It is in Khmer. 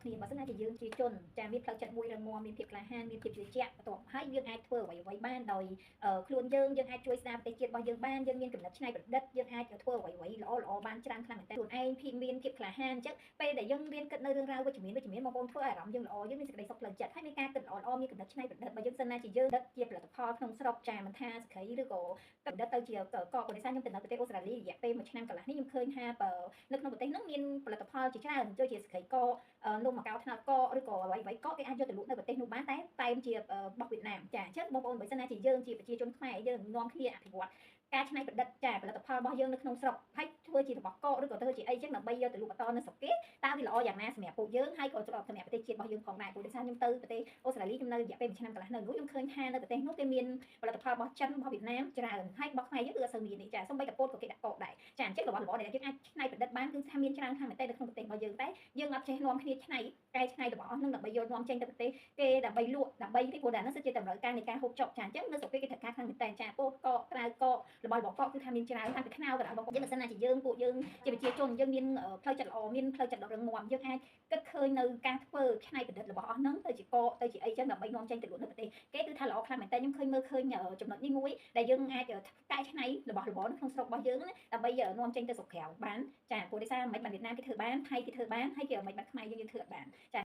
គ្នាបើសិនណាជាយើងជាជនចាមានផ្លូវចិត្តមួយរឹងមាំមានភាពក្លាហានមានភាពជឿជាក់បន្ទាប់ហើយយើងអាចធ្វើអ្វីអ្វីបានដោយខ្លួនយើងយើងអាចជួយស្ដារប្រទេសជាតិរបស់យើងបានយើងមានគំនិតច្នៃប្រឌិតយើងអាចធ្វើអ្វីអ្វីល្អល្អបានច្រើនខ្លាំងមែនតើខ្លួនឯងភាពមានភាពក្លាហានអញ្ចឹងពេលដែលយើងរៀនគិតនៅរឿងរ៉ាវវិជ្ជមានវិជ្ជមានបងប្អូនធ្វើឲ្យអារម្មណ៍យើងល្អយើងមានសេចក្តីសុខផ្លូវចិត្តហើយមានការគិតល្អល្អមានគំនិតច្នៃប្រឌិតបើយើងសិនណាជាយើងដិតជាផលិតផលក្នុងស្រុកចាមិនថាសក្រីឬក៏ប្រឌិតទៅជាកកបរិស័ទខ្ញុំទៅនៅប្រទេសអូស្ត្រាលីរយៈពេល1ឆ្នាំកន្លះនេះខ្ញុំឃើញថានៅក្នុងប្រទេសហ្នឹងមានផលិតផលជាច្រើនដូចជាសក្រីកនំម៉ាកាវថ្នោតកឬក៏អ្វីអ្វីកគេអាចយកទៅលក់នៅប្រទេសនោះបានតែតែមជារបស់វៀតណាមចាអញ្ចឹងបងប្អូនបើសិនណាជាយើងជាប្រជាជនខ្មែរយើងនាំគ្នាអភិវឌ្ឍការច្នៃប្រឌិតចាផលិតផលរបស់យើងនៅក្នុងស្រុកហើយធ្វើជារបស់កឬក៏ធ្វើជាអីចឹងដើម្បីយកទៅលក់បន្តនៅស្រុកគេតើវាល្អយ៉ាងណាសម្រាប់ពួកយើងហើយក៏សម្រាប់ប្រទេសជាតិរបស់យើងផងដែរព្រោះដោយសារខ្ញុំទៅប្រទេសអូស្ត្រាលីខ្ញុំនៅរយៈពេល1ឆ្នាំកន្លះនៅនោះខ្ញុំឃើញថានៅប្រទេសនោះគេមានផលិតផលរបស់ចិនរបស់វៀតណាមច្រើនហើយរបស់ខ្មែរយើងគឺអត់សូវមានទេចាសូម្បីតែពោតក៏គេដាក់កកដែរចាអញ្ចឹងរបស់របរដែលយើងអាចច្នៃប្រឌិតបានគឺថាមានច្រើនខ្លាំងមែនទែននៅក្នុងប្រទេសរបស់យើងតែយើងអត់ចេះនាំគ្នាច្នៃកែច្នៃរបស់អស់នឹងដើម្បីយកនាំចេញទៅប្រទេសគេដើម្បីលក់ដើម្បីទីព្រោះតែហ្នឹងគឺជាតម្រូវការនៃការហូបចុកចាអញ្ចឹងនៅស្រុកគេគេត្រូវការខ្លាំងមែនទែនចាពោតកកត្រាវកករបស់របរកកគឺថាមានច្រើនតាំងពីខ្នោក៏ដោយបងប្អូនយើងមិនសិនណាជាយើងពួកយើងជាប្រជាជនយើងមានផ្លូវចិត្តល្អមានផ្លូវចិត្តដ៏រឹងមាំយើងអាចគិតឃើញនៅការធ្វើច្នៃប្រឌិតរបស់អស់ហ្នឹងទៅជាកកទៅជាអីចឹងដើម្បីនាំចេញទៅលក់នៅប្រទេសគេគឺថាល្អខ្លាំងមែនទែនខ្ញុំឃើញមើលឃើញចំណុចនេះមួយដែលយើងអាចកែច្នៃរបស់របរនៅក្នុងស្រុករបស់យើងណាដើម្បីនាំចេញទៅស្រុកក្រៅបានចាព្រោះដោយសារមិនបានវៀតណាមគេធ្វើបានថៃគេធ្វើបានហើយគេមិនបានខ្មែរយើងយើងធ្វើអត់បានចា។